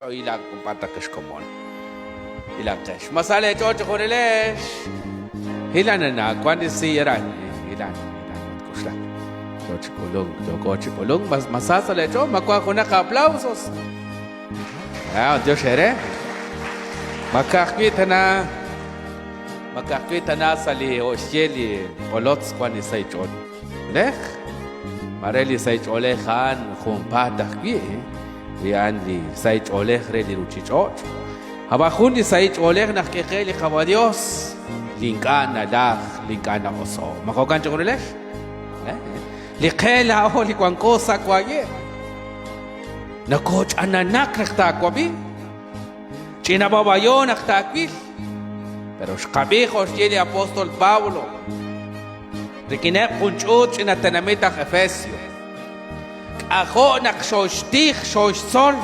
Hilank junpaataq ex komon. Hilanqex. Ma sa leech'ool chejunilex? Hilan anaqwan li siiy aran. Hilan, hilan, matk'oxlak. Yo chi k'ulunk, yooko chi k'ulunk. Ma sa sa' leech'ool? Ma wank junaq aplausos? Ah, Dios eere. Ma ka'ajwi' tana ma ka'ajwi' tana sa' li o'xye li b'olotz wank li sahil ch'oolej. Mare li sahil ch'oolej a'an junpaat ajwi'. Li a'an li sahil ch'oolej re li ruchich'och'. Ab'an jun li sahil ch'oolej naq k'e qe li Qawa' Dios, li ink'a' nalaj, li ink'a' na'oso'. Ma jo'kan chejunilex? Li qe laa'o li wanko sa' waye', nokooch'ananak naq taawab'i, ch'ina b'ab'ayo naq taawil. Pero xqab'i jo' xye li apóstol Pablo rik'ineb' jun ch'uut ch'ina tenamit aj Efesio. K'ajo' naq xooxtij, xooxtzol,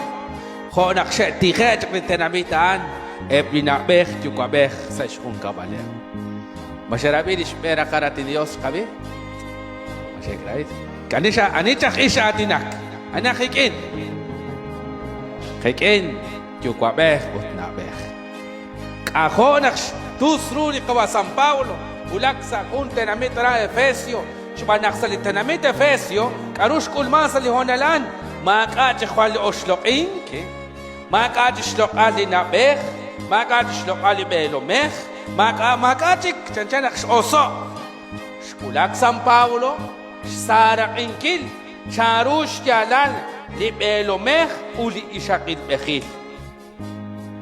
jo' naq xe'tije' chaq li tenamit a'an eb' li na'b'ej yuwa'b'ej sa' xjunkab'aleb'. Ma xerab'i li xb'een raqal raatin li Yos xqab'i? Ma xe'rab'i? Ani xa ani chaj ix aatinak? Ani aj ik'in? Qik'in yuwa'b'ej ut na'b'ej. K'ajo' naq xtus ru li qawa' San Pablo wulak sa' jun tenamit aran Efesio Xb'aan naq sa' li tenamit Efesio, k'aru xk'ulmank sa' li hoonal a'an? Maak'a' chik jwal li oxloq'ink, maak'a' chik xloq'al li na'b'ej, maak'a' chik xloq'al li b'eelomej, maak'a' maak'a' chik, chanchan naq x'oso'k. Xwulak San Pablo xsaaraq'inkil chanru xyaalal li b'eelomej ut li ixaqilb'ejil.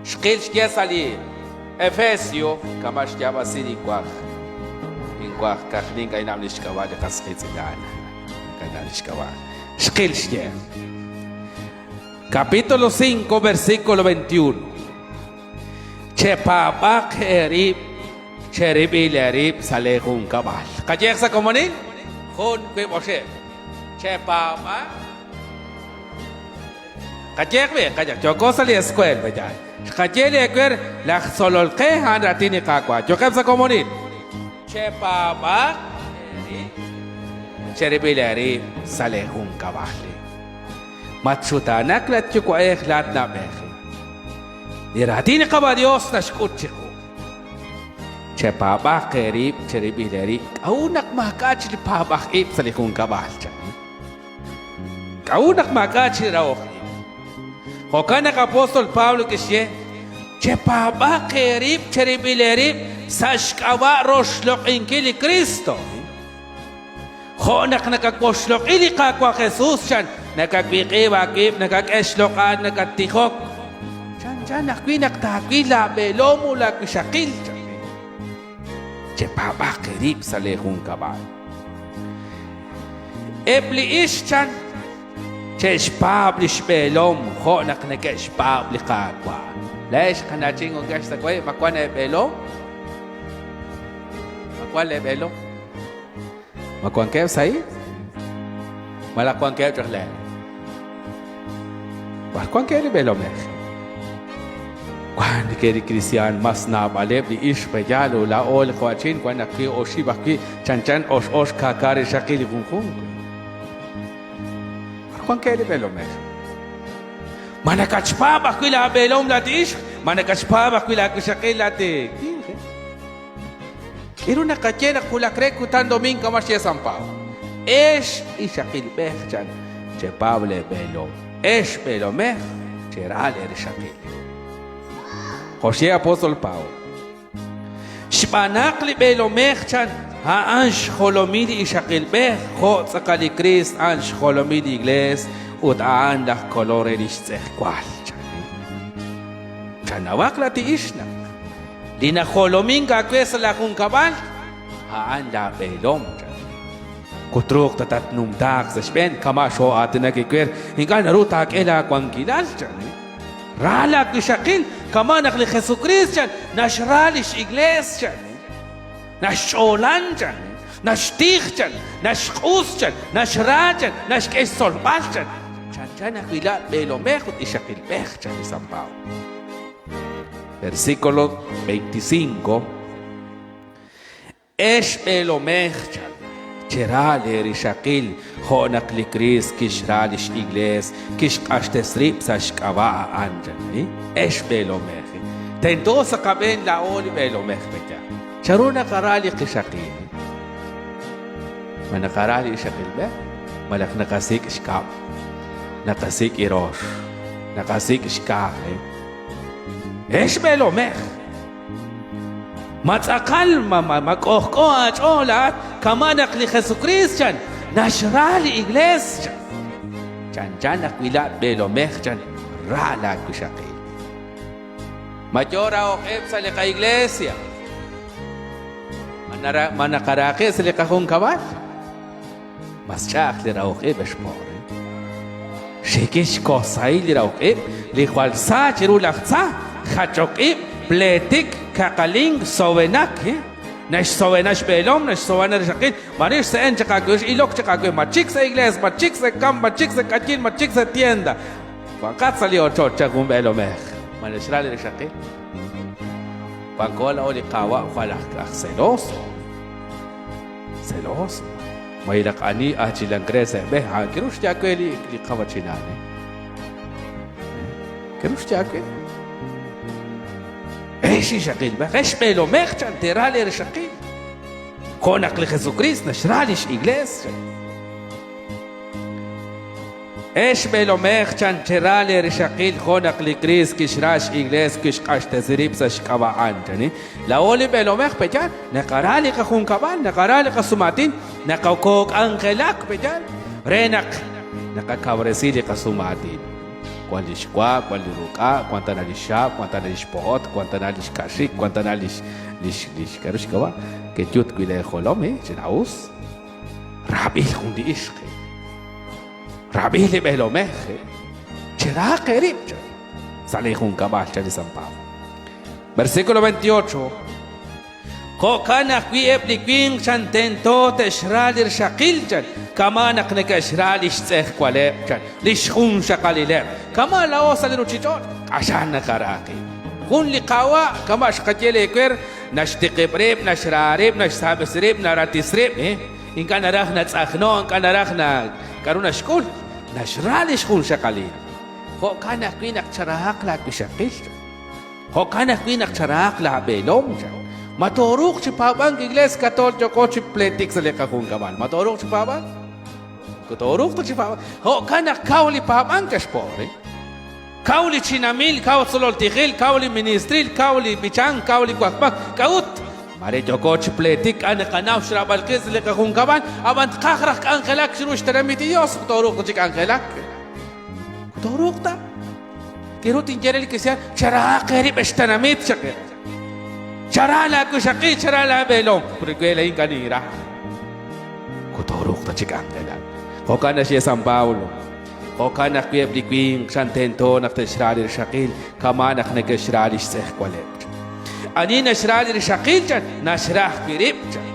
Xqil xye sa' li Efesio kama' xyaab'asi linwaj. Linwaj ka'ajwi' ink'a' inam li xk'ab'a' li qas qiitz'in a'an. Ink'a' inam li xk'ab'a'. Xqil xye. Capítulo 5, versículo 21. Chepaab'aq eerib' cherib'il eerib' sa' lee junkab'al. Qayeeq sa' komonil? Jun, wiib', oxib'. Chepaab'aq. Qayeeq b'i', qayeeq, yooko sa' li eskweel, pe'yaal. Xqaye li ewer, laj tzolol qe a'an raatin li Qaawa'. Yookeb' sa' komonil. Chepaab'aq eerib' cherib'il eerib' sa' lee junkab'al. Matxutaanak laat yuwa'ej laat na'b'ej. Li raatin li Qaawa' Dios naxk'ut chiqu. Chepaab'aq eerib' cherib'il eerib'. K'a'ut naq maak'a' chik li paab'aj ib' sa' li junkab'al? chan. K'a'ut naq maak'a' chi rahok ib'? Jo'kan naq apóstol Pablo kixye, Chepaab'aq eerib' cherib'il eerib' sa' xk'ab'a' roxloq'inkil li Kristo. Jo' naq nakawoxloq'i li Qaawa' Jesus, chan, nakawiq'ib' aawib', nakak'e xloq'al, nakattijok. Chanchan ajwi' naq taawil laab'eelom ut laawixaqil, chan. Chepaab'aq eerib' sa' leejunkab'al. Eb' li ixq chan che'xpaab' li xb'eelom jo' naq neke'xpaab' li Qaawa'. Laa'ex qana'chin wankex sa' we, ma wank eeb'eelom? Ma wank leeb'eelom? Ma wankeb' sa'in? Malaj wankeb' chaq lee? B'ar wankeb' li b'eelomej? Wank li kristiaan mas naab'aleb' li ixq pe'yaal ut laa'o li qawa'chin wank ajwi' oxib' ajwi' chanchan ox ox kaka rixaqil li junjunq. B'ar wankeb' li b'eelomej? Ma nakatxpaab' ajwi' laab'eelom laat ixq? Ma nakatxpaab' ajwi' laawixaqil laat winq? K'aru naqaye naq wulak re kutan domingo kama' xye San Pablo? Ex ixaqilb'ej, chan, chepaab' leeb'eelom. Ex b'eelomej, chera leerixaqil. Jo' xye apóstol Pablo. Xb'aan naq li b'eelomej, chan, a'an xjolomil li ixaqilb'ej, jo' tz'aqal li Kriist a'an xjolomil li Iglees ut a'an laj Kolol re li xtz'ejwal, chan. Chanawaq laati'ix naq Li najolomink aawe sa' laajunkab'al, a'an laab'eelom, chan. Kutruuq ta tatnumtaaq sa' xb'een, kama' xoo'aatinak ewer, ink'a' naru taak'e laawankilal, chan. Ra laawixaqil, kama' naq li Jesukriist, chan, naxra li x'Iglees, chan. Naxch'oolan, chan. Naxtij, chan. Naxq'us, chan. Naxra, chan. Naxk'e xtzolb'al, chan. Chanchan ajwi' laa'at b'eelomej ut ixaqilb'ej, chan li San Pablo. Versículo 25. Ex b'eelomej, chan. Chera leerixaqil jo' naq li Kriist kixra li x'Iklees, kixq'axtes rib' sa' xk'ab'a' a'an, chan. Ex b'eelomej, tento sa' qab'een laa'o li b'eelomej pe'yaal. Chanru naqara li qixaqil? Ma naqara li ixaqilb'ej malaj naqasik' xkab', naqasik' irox, naqasik' xka? Ex b'eelomej, Ma tz'aqal ma ma k'ojk'o aach'ool laa'at kama' naq li Jesukriist chan naxra li Iklees chan. Chanchan ajwi' laa'at b'eelomej chan ra laawixaqil. Ma yo rahok-ib' sa' li qaiglesia? Ma naqara qib' sa' li qajunkab'al? Mas ch'a'aj li rahok-ib' ex pobre. Xikil xkosahil li rahok-ib' li jwal sa chiru laj tza, jachok-ib', pleetik, kaqalink, sowenak. Naxsowena xb'eelom, naxsowena rixaqil, mare xse'en chaq aawe, x'ilok chaq aawe, ma txik sa' iglees, ma txik sa' kamp, ma txik sa' k'ayil, ma txik sa' tienda. Wanqat sa' li ochoch chan jun b'eelomej. Ma naxra li rixaqil? Wanko laa'o li Qaawa' jwal aj celoso. Celoso. Mayraq ani achilank re sa' b'e, a k'aru xye aawe li li qawachinal, eh? K'aru xye aawe? Ex ixaqilb'ej, ex b'eelomej chan teera lee rixaqil. Jo' naq li Jesukriist naxra lix iglees chan. Ex b'eelomej, chan chera leerixaqil jo' naq li Kriist kixra x'Iglees kixq'axtesi rib' sa' xk'ab'a' a'an, chan. Laa'o li b'eelomej, pe'yaal? Naqara li qajunkab'al, naqara li qasumaatin, naqakook'anjelak, pe'yaal? Re naq naqakawresi li qasumaatin. Wan li xwa, wan li ruk'a, wan tana li xxaab', wan tana li xpo'ot, wan tana li xka'xik, wan tana li lix lix k'aru xk'ab'a' keyut wi' leejolom, eh, ch'ina'us. Raab'il jun li ixq. Raab'il li b'eelomej. Cherahaq eerib' sa' li junkab'al, chan li San Pablo. Versículo 28. Jo'kan ajwi' eb' li winq chan tento te'xra li rixaqil chan, kama' naq neke'xra li xtz'ejwaleb' chan, li xjunxaqalileb'. Kama' laa'o sa' li ruuchich'och', q'axal naqara qib'. Jun li Qaawa', kama' xqaye leewer, Naxtiqib' rib', naxra rib', naxsaab'esi rib', naratis rib', eh? Ink'a' naraj natz'ajno', ink'a' naraj na k'a'ru naxk'ul. Naxra lix junxaqalil. Jo'kan ajwi' naq charahaq laa wixaqil, chan. Jo'kan ajwi' naq charahaq laa b'eelom, chan. Ma tooruuq chi paab'ank, Iglees Katoolk yooko chi pleetik sa' li qajunkab'al? Ma tooruuq chi paab'ank? Moko tooruuq ta chi paab'ank. Jo'kan naq kaw li paab'ank, ex po're. Kaw li chinamil, kaw tzolol tijil, kaw li ministril, kaw li b'ichank, kaw li wajb'ak. K'a'ut? Maare yooko chi pleetik, k'a' naqanaw xraab'al qib' sa' li qajunkab'al, ab'an tqaj raj k'anjelak chiru xtenamit li Yos, tooruuq ta chi k'anjelak. Tooruuq ta. Kiru tinye re li kristiaan, cherahaq eerib' ex tenamit, chaqi. Chara laawixaqil, chara laab'eelom. Porque laa'in ink'a' ninra. Tooruuq ta chi k'anjelak. Jo'kan naxye San Pablo. Jo'kan ajwi' eb' li winq chan tento naq te'xra li rixaqil kama' naq neke'xra li xtz'ejwaleb'. Ani naxra li rixaqil chan, naxra ajwi' rib' chan.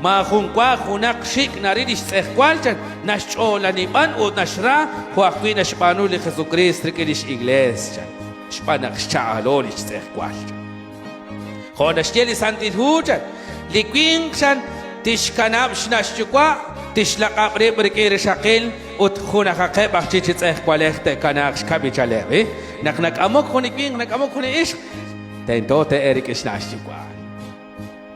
Maajun wa junaq xik' naril li xtz'ejwal chan, naxch'oolani b'an ut naxra jo' ajwi' naxb'aanu li Jesukriist rik'in li x'Iglees chan, xb'aan naq xcha'alo li xtz'ejwal chan. Jo' naxye li Santil Hu, chan, li winq, chan, tixkanab' xna' xyuwa', tixlaq'ab' rib' rik'in rixaqil ut junajaqeb' aj chik chi tz'ejwalej te'kanaaq xkab'ichaleb'. Naq nak'amok jun li winq, nak'amok jun li ixq, tento te'elq rik'in xna' xyuwa'.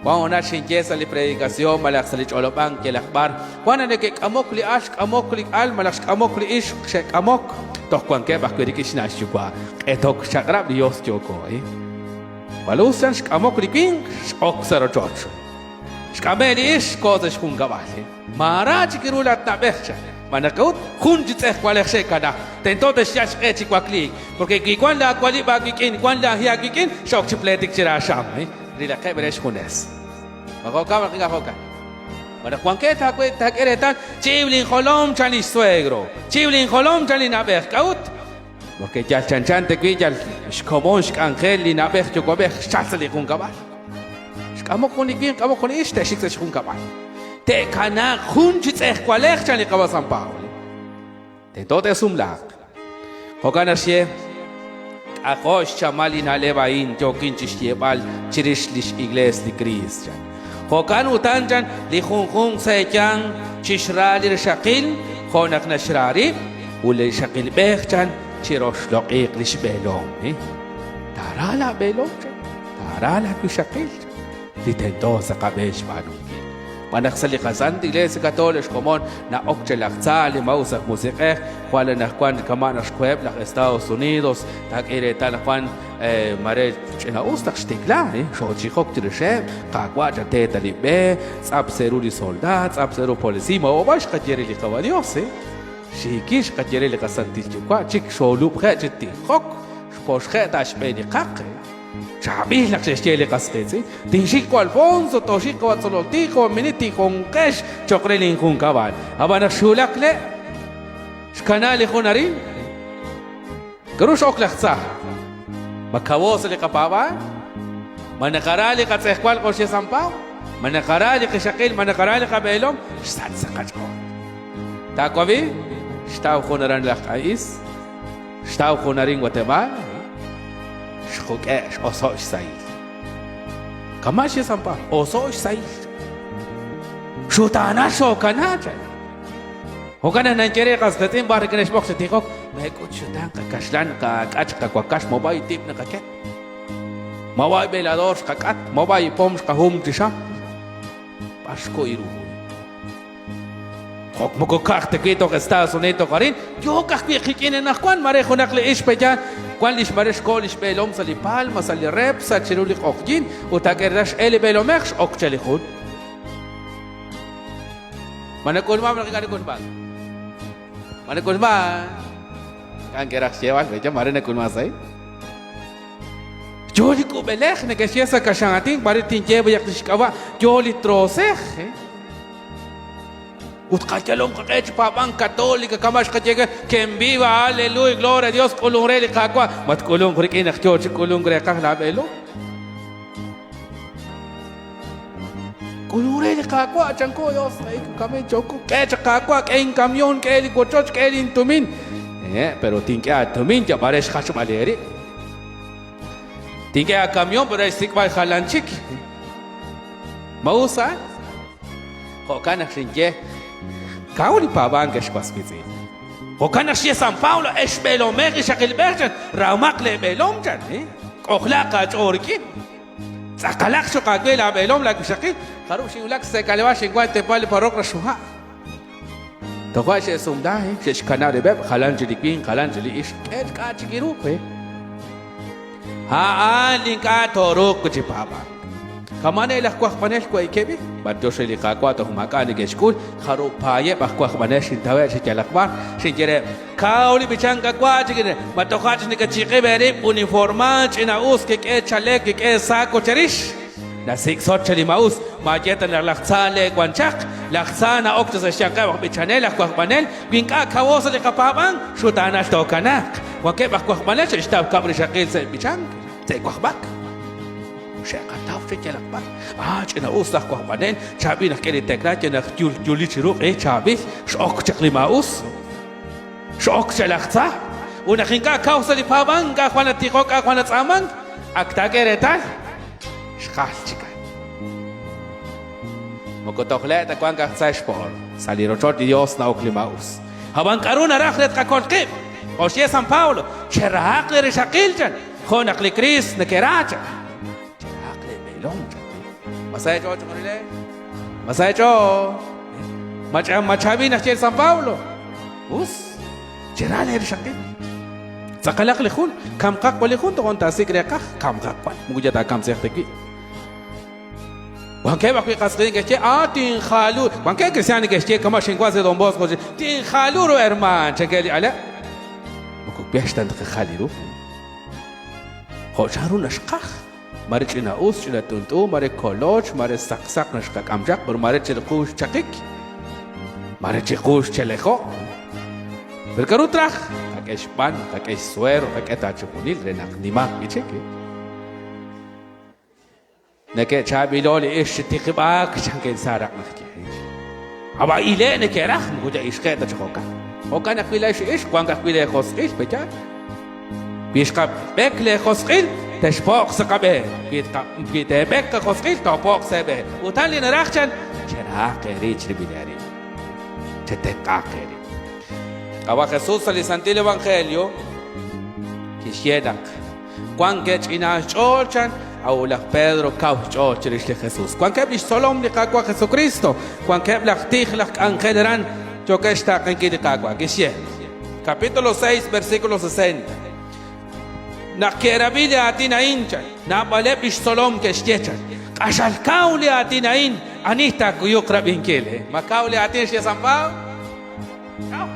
Wan hoonal xinye sa' li predikasion malaj sa' li ch'olob'ank yalaq b'ar, wan naq neke'k'amok li al, xk'amok li al malaj xk'amok li ixq, xe'k'amok, toj wankeb' ajwi' rik'in xna' xyuwa'. Q'etok xchaq'rab' li Yos yooko. Jwal us chan xk'amok li winq, x'ok sa' rochoch. Xk'ame' li ixq, xkoho sa' xjunkab'al. Maara chik ru laat na'b'ej, chan. Xb'aan naq k'a'ut? Jun chi tz'ejwalej xe'kana. Tento te'xyal xq'e chi wakliik. Porque wi wan laawalib' aawik'in, wan laahi aawik'in, x'ok chi pleetik chi raaxam. Rilaqeb' re xjunes. Ma jo'kan malaj ink'a' jo'kan? Ma naq wankeb' taak'e reetal, chiw linjolom, chan li xsuegro. Chiw linjolom, chan li na'b'ej. K'a'ut? Porque yal chanchan ta wi' yal xkomon xk'anjel li na'b'ej yuwa'b'ej xchal sa' li junkab'al. Xk'amok jun li winq, k'amok jun li ixq, te'xik sa' xjunkab'al. Te'kanaaq jun chi tz'ejwalej, chan li Qawa' San Pablo. Tento te'sumlaaq. Jo'kan naxye, k'ajo' xchamal li na'leb' a'in yookin chi xyeeb'al chirix lix Iglees li Kriist, chan. Jo'kan utan chan li junjunq sa' eeyanq chixra li rixaqil jo' naq naxra rib', ut li rixaqilb'ej chan chiroxloq'iiq li xb'eelom. Taara laab'eelom chan, taara laawixaqil chan. Li tento sa' qab'een xb'aanunkil. Xb'aan naq sa' li qaSanta Iglesia Católica xkomon na'ok chaq laj tza, li maa'us aj musiq'ej, jwal anaqwan kama' naq xkoheb' laj Estados Unidos, taak'e reetal anaqwan mare ch'ina'us naq xtikla, xootijok chirixeb', Qaawa' chate ta li b'e, tz'ap sa' ru li soldaad, tz'ap sa' ru polisiiy, ma ob'an xqaye re li Qawa' Dios, xiikil xqaye re li qaSantil Yuwa' chik xoolub'je' chi tijok, xpoxje' ta xb'een li qaq. Chaab'il naq xe'xye li qas qiitz'in, Tinxik wa Alfonso, tooxik wa tzolol tij, wa minit tijonqex cho'q re linjunkab'al. Ab'an naq xwulak le', xkana li jun arin. K'aru x'ok laj tza? Ma kawo sa' li qapaab'aal? Ma naqara li qatz'ejwal jo' xye San Pablo? Ma naqara li qixaqil? Ma naqara li qab'eelom? Xsach sa' qach'ool. Taawab'i, xtaw jun aran laj q'a'is. Xtaw jun arin Guatemala, xjuk'e' x'oso' xsahil. Kama' xye San Pablo, oso' xsahil. Xutaanal xookana chan. Jo'kan naq nanye re qas qiitz'in b'ar rik'in xb'oq chi tijok, meek'ut xutaan qakaxlan, qak'ach, qawakax, mob'ay tib' naqaket. Mob'ay velador xqak'at, mob'ay pom xqajum chi xam. B'ar xkuy ru. Jo'k moko ka'aj ta wi' toj Estados Unidos toj arin, yook ajwi' qik'in anaqwan, mare junaq li ixq pe'yaal wan li xmare xko li xb'eelom sa' li Palma, sa' li Repsa, chiru li q'oqyink, ut taak'e reetal x'el li b'eelomej x'ok chaq li jun. Ma nak'ulman malaj ink'a' nak'ulman? Ma nak'ulman? Ink'a' neke'raj xyeeb'al, pe'yaal mare nak'ulman sa' a'in. Yo li k'ub'elej neke'xye sa' kaxlan aatin, mare tinye b'ayaq li xk'ab'a', yo li troosej. Ut qayalom qaq'e chi paab'ank Católica, kama' xqaye que Quien viva, aleluya, gloria a Dios, k'ulunk re li Qaawa'. Matk'ulunk rik'in naq yoo chi k'ulunk reeqaj laab'eelom. K'ulunk re li Qaawa', chanko Dios, kame choku, k'e chaq Qaawa', k'e inkamion, k'e li wochoch, k'e lintumin. Eh, pero tink'e aatumin yab'are xjachb'al eerib'. Tink'e aakamion, pero re xsik'b'al jalan chik. Ma us a'an? Jo'kan naq xinye, Kaw li paab'ank, ex was wiitz'in. Jo'kan naq xye San Pablo, Ex b'eelomej ixaqilb'ej, chan, rahomaq leeb'eelom, chan. K'ojlaaq aach'ool rik'in. Tz'aqalaq cho'q aawe laab'eelom, laawixaqil. Jarub' xinwulak sa' k'aleb'aal xinwa' teepal li parroq raxuha'. Toja' xe'sumla, xe'xkanab' rib'eb', jalan chik li winq, jalan chik li ixq. K'e k'a' chik ru, A'an li ink'a' tooruuq wi' chi paab'ank. Kama'an eb' laj wajb'anel wa'ikeb' B'antiox re li Qaawa' toj maak'a' neke'xk'ul, jarub' paayeb' aj wajb'anel xintaweb' chi yalaq b'ar, xinye reheb', Kaw li b'ichank qawa' chik, ma toja' chik nekechiqib' eerib' uniformal, ch'ina'us, kik'e chalek, kik'e saco cherix? Nasik'sot che li maa'us, maaye ta naq laj tza le' wan chaq, laj tza na'ok chaq sa' xyanqeb' aj b'ichanel, aj wajb'anel, wi ink'a' kawo sa' li qapaab'ank, xutaanal tookanaaq. Wankeb' aj wajb'anel xe'xtaw kab' rixaqil sa' b'ichank, te'wajb'ak. Xe'qataw chi yalaq b'ar. Ah, ch'ina'us laj wajb'anel, chaab'il naq k'e li tekla, ye naq yulyuli chi ruq', eh, chaab'il, x'ok chaq li maa'us. X'ok chaq laj tza. Ut naq ink'a' kaw sa' li paab'ank, ink'a' jwal natijok, ink'a' jwal natz'aamank, ak taak'e reetal, xjal chikan. Moko toj le' ta wank aj tza xpo'or. Sa' li rochoch li Dios na'ok li maa'us. Ab'an k'aru naraj re tqakol qib'? Jo' xye San Pablo, cherahaq li rixaqil chan, jo' naq li Kriist nekera chan. Cherahaq leeb'eelom chan. Ma sa eech'ool chixjunil? Ma sa eech'ool? Ma ma chaab'il naq xye San Pablo? Us, chera leerixaqil. Tz'aqalaq li jun, kamqaq wan li jun, tojon taasik' reeqaj, kamqaq wan, moko yal taakamsiiq ta wi'. Wankeb' ajwi' qas qiitz'in ke'xye, Ah, tinjalu. Wankeb' kristiaan neke'xye, kama' xinwan sa' Don Bosco, tinjalu ru hermaan, chankeb' li aleb'. Moko wex ta naqajal ru. Jo' chanru naxqaj. Mare ch'ina'us, ch'ina t'unt'u, mare koloch, mare saqsaq naxqak'am chaq, pero mare chiqu xchaqik, mare chiqu xchelejo'. Pero k'aru traj? Qak'e xb'an, qak'e xsuero, qak'e ta chijunil re naq nimaq wi' chik. Neke'chaab'ilo' li ixq chi tiqib'aak, chankin sa raq' naq ye. Ab'an ile' neke'raj, moko yal ixqeb' ta chi jo'kan. Jo'kan ajwi' laa'ex ixq, wank ajwi' leejosq'il, pe'yaal? Wi xqab'ek leejosq'il, texpo'q sa' qab'een. Wi teeb'ek qajosq'il, toopo'q sa' eeb'een. Ut a'an li naraj chan, cherahaq eerib' cherib'il eerib'. Chetenq'aq eerib'. Qawa' Jesús sa' li Santil Evangelio kixye naq wank ke'ch'ina xch'ool chan, a'ut laj Pedro kaw xch'ool chirix li Jesús. Wankeb' lix tzolom li Qaawa' Jesucristo, wankeb' laj tij, laj k'anjel aran, yookeb' xtaaqenkil li Qaawa'. Kixye, capítulo 6, versículo 60. Naq ke'rab'i li aatin a'in, chan, naab'aleb' lix tzolom ke'xye, chan, q'axal kaw li aatin a'in, ani taakuyuq rab'inkil? Ma kaw li aatin xye San Pablo? Kaw.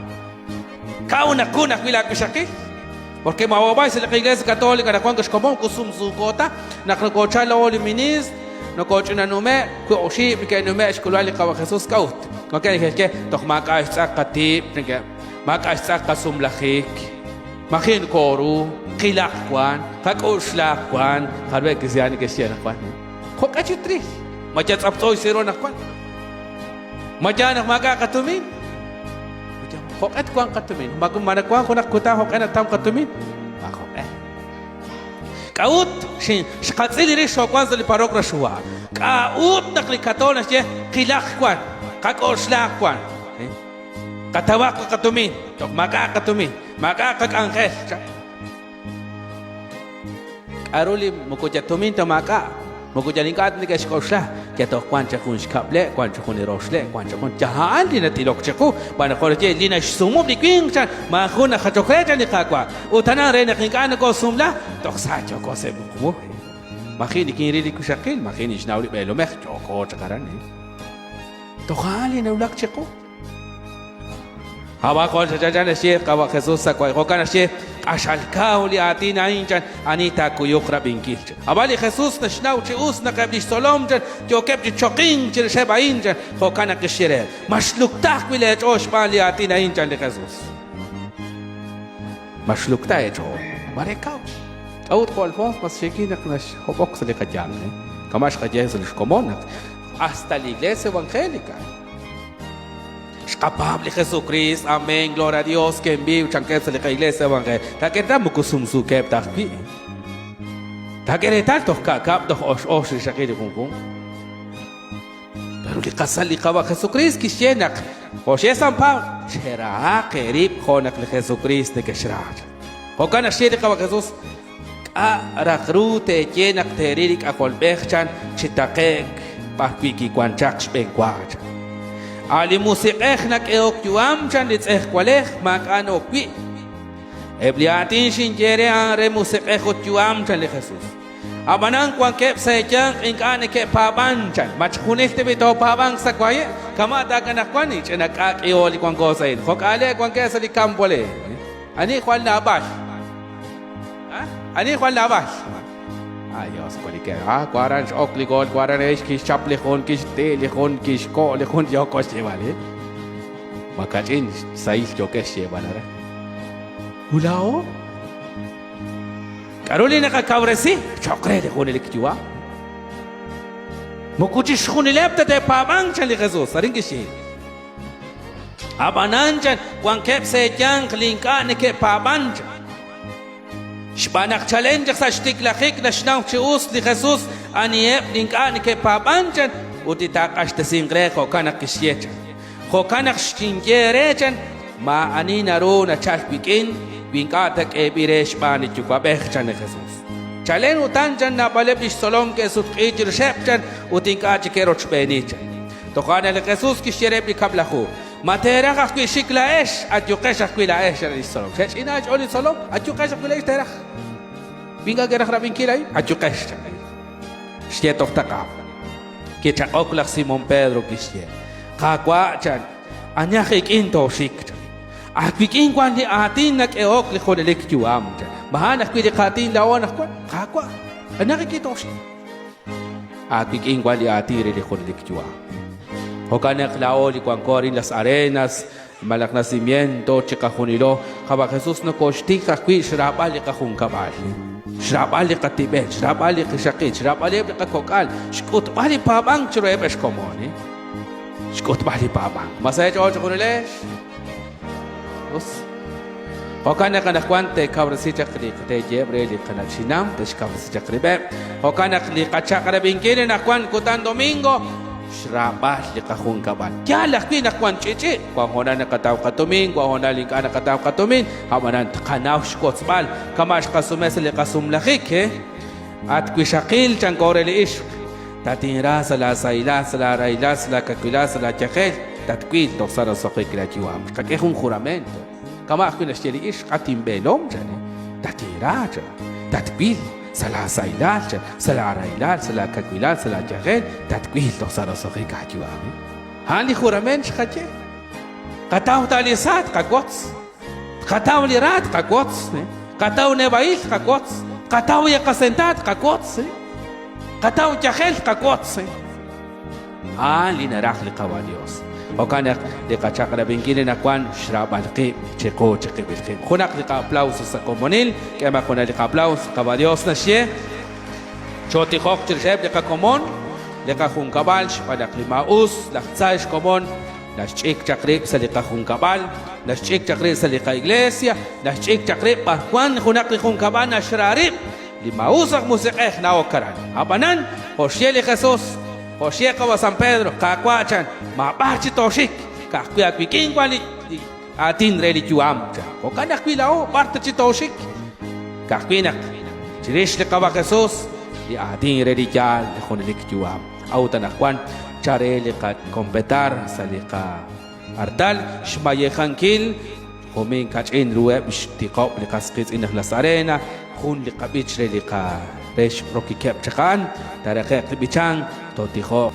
Kaw naq jun ajwi' laawixaqil. Porque maawab'ay sa' li Iglesia Católica naq wank xkomon kusumsuuko ta, naq nokoochal laa'o li ministr, nokooch'inanume', wi oxib' neke'nume' xk'ulb'al li Qawa' Jesus, k'a'ut? Wankeb' neke'xye, toj maak'a' xtz'aq qatib', neke' maak'a' xtz'aq qasumlajik, maji' nokooru, qilaq wan, qak'oxlaq wan, jarub'eb' kristiaan neke'xye anaqwan. Jo'q'e chi tril? Ma yal tz'aptz'o xsiro anaqwan? Ma yaal naq maak'a' qatumin? Jo'q'e twanq qatumin? Ma ma nawank junaq kutan jo'q'e natam qatumin? Ma jo'q'e. K'a'ut xqatz'il rix xoowank sa' li parok raxuwa? K'a'ut naq li katool naxye qilaq wan, qak'oxlaq wan? Qatawaq qatumin, toj maak'a' qatumin, maak'a' qak'anjel. K'a'ru li moko yal tumin ta maak'a', moko yal ink'a' ta neke'xk'oxla, yal toj wan chaq jun xkab'le', wan chaq jun li roxle', wan chaq jun, yal a'an li nat'ilok chiqu, xb'aan naq jo' naxye, li naxsumub' li winq chan, maajun najachok re chan li Qaawa'. Ut aran re naq ink'a' nokosumla, toj sa yooko sa' muqmu. Maji' nikinril li wixaqil, maji' ninxnaw li b'eelomej, yooko chaq aran. Toj a'an li nawulak chiqu. Ab'an jo' chanchan naxye Qawa' Jesús sa' wa' jo'kan naxye, q'axal kaw li aatin a'in chan, ani taakuyuq rab'inkil chan. Ab'an li Jesús naxnaw chi us naq eb' li xtzolom chan yookeb' chi choqink chirixeb' a'in chan, jo'kan naq kixye reheb', Ma xlukta ajwi' leech'ool xb'aan li aatin a'in chan li Jesús. Ma xlukta eech'ool? Mare kaw. K'a'ut jo' Alfons mas xiikil naq naxhob'ok sa' li qayanq? Kama' xqaye sa' li xkomon naq hasta li Iglesia Evangélica Xqapaab' li Jesukriist, amén, gloria a Dios, que en vivo chankeb' sa' li qa-Iglesia Evangélica. Taak'e reetal moko sumsuukeb' ta ajwi'. Taak'e reetal toj ka'kab', toj ox ox rixaqil li junjunq. Pero li qasal li Qawa' Jesukriist kixye naq jo' xye San Pablo, cherahaq eerib' jo' naq li Jesukriist nekexra. Jo'kan naq xye li Qawa' Jesus, K'a' raj ru teeye naq teeril li K'ajolb'ej chan chi taqe'k b'arwi' kiwank chaq xb'enwa? chan. A' li Musiq'ej nak'ehok yu'am chan li tz'ejwalej maak'a' na'ok wi'. Eb' li aatin xinye re a'an re musiq'ej ut yu'am chan li Jesus. Ab'anan wankeb' sa' eeyanq ink'a' neke'paab'ank chan. Ma chjunil tab'i' toopaab'anq sa' waye'? Kama' ta anaqwan ch'ina k'a' k'iho li wanko sa' a'in. Jo'k'aale' wankeb' sa' li kampo le. Ani jwal naab'al? Ani jwal naab'al? Ay, Dios, kualike. Ah, waran x'ok li gol, waran ex kixchap li jun, kixti' li jun, kixko' li jun, yooko xyeeb'al, eh? Makach'in xsahil yookex xyeeb'al aran. Ulaa'o? K'aru li naqakawresi cho'q re li junelik yu'am? Moko chixjunileb' ta te'paab'anq, chan li Jesus. Arin kixye. Ab'anan chan, wankeb' sa' eeyanq li ink'a' neke'paab'ank chan. Xb'aan naq chalen chaq sa' xtiklajik naxnaw chi us li Jesus aniheb' li ink'a' neke'paab'ank chan ut li taaq'axtesinq re, jo'kan naq kixye chan. Jo'kan naq xinye eere chan, maa'ani naru nachalk wik'in wi ink'a' ta k'eeb'il re xb'aan li Yuwa'b'ej chan li Jesus. Chalen utan chan naab'aleb' li xtzolom ke'sutq'iik chirixeb' chan ut ink'a' chik ke'rochb'eeni chan. Toja' naq li Jesus kixye reheb' li Kab'laju, Ma teeraj ajwi' xik laa'ex? Ayuqex ajwi' laa'ex, chan li xtzolom. Xe'ch'ina xch'ool li tzolom, Ayuqex ajwi' laa'ex teeraj. Wi ink'a' ke'raj rab'inkil a'in, ayuqex, chan. Xye toj taq'a. Kichaq'ok laj Simón Pedro, kixye, Qaawa', chan, ani aj ik'in tooxik, chan. Aawik'in wank li aatin nak'ehok li junelik yu'am, chan. Ma a'an ajwi' li qaatin laa'o anaqwan? Qaawa', ani aj ik'in tooxik? Aawik'in wan li aatin re li junelik yu'am. Jo'kan naq laa'o li wanko arin Las Arenas malaj Nacimiento chiqajunilo, Qawa' Jesus nokooxtij ajwi' xraab'al li qajunkab'al, xraab'al li qatib'el, xraab'al li qixaqil, xraab'aleb' li qakok'al, xk'utb'al li paab'ank chiruheb' ex komon. Xk'utb'al li paab'ank. Ma sa eech'ool chejunilex? Us. Jo'kan naq anaqwan teekawresi chaq li teeyeheb' re li qana'chinam, te'xkawresi chaq rib'eb'. Jo'kan naq li qachaq'rab'inkil anaqwan kutan domingo, xraab'al li qajunkab'al. Yaal ajwi' naq wan ch'i'ch'i', wan hoonal naqataw qatumin, wan hoonal ink'a' naqataw qatumin, ab'anan tqanaw xwotzb'al kama' xqasume sa' li qasumlajik, he? At wixaqil, chanko re li ixq, tatinra sa' laasahilal, sa' laarahilal, sa' laakawilal, sa' laayajel, tatwil toj sa' roso'jik laayu'am. Xqak'e jun juramento. Kama' ajwi' naxye li ixq, at inb'eelom, chan, tatinra, chan, tatwil sa' laasahilal, chan, sa' laarahilal, sa' laakawilal, sa' laayajel, tatwil toj sa' roso'jik aayu'am. A'an li jurament xqaye. Qataw ta li sa tqawotz. Tqataw li ra tqawotz. Qataw neb'a'il tqawotz. Qataw yaqasenta tqawotz. Qataw yajel tqawotz. A'an li naraj li Qawa' Dios. Jo'kan naq li qachaq'rab'inkil li nawan xraab'al qib' chiqu chiqib'il qib'. Junaq li qa'aplauso sa' komonil, k'eemaq junaq li qa'aplauso. Qawa' Dios naxye, Chootijoq chirixeb' li qakomon, li qajunkab'al, xb'aan naq li maa'us, laj tza xkomon, naxch'ik chaq rib' sa' li qajunkab'al, naxch'ik chaq rib' sa' li qa'iglesia, naxch'ik chaq rib' b'ar wan junaq li junkab'al naxra rib', li maa'us aj musiq'ej na'ok aran. Ab'anan, jo' xye li Jesus, jo' xye qawa' San Pedro, Qaawa' chan, maab'ar chi tooxik, ka'ajwi' aawik'in wan li aatin re li yu'am, chan. Jo'kan ajwi' laa'o, b'ar ta chi tooxik? Ka'ajwi' naq chirix li Qawa' Jesus, li aatin re li yaal, li junelik yu'am. A'ut anaqwan, chare li qakompetar sa' li qa'artal, xmayejankil jumin kach'in ruheb' xtiqob' li qas qiitz'in aj Las Arena, jun li qab'ich re li qa re xrokikeb' chaq a'an, taaraqe'q li b'ichank, tootijoq.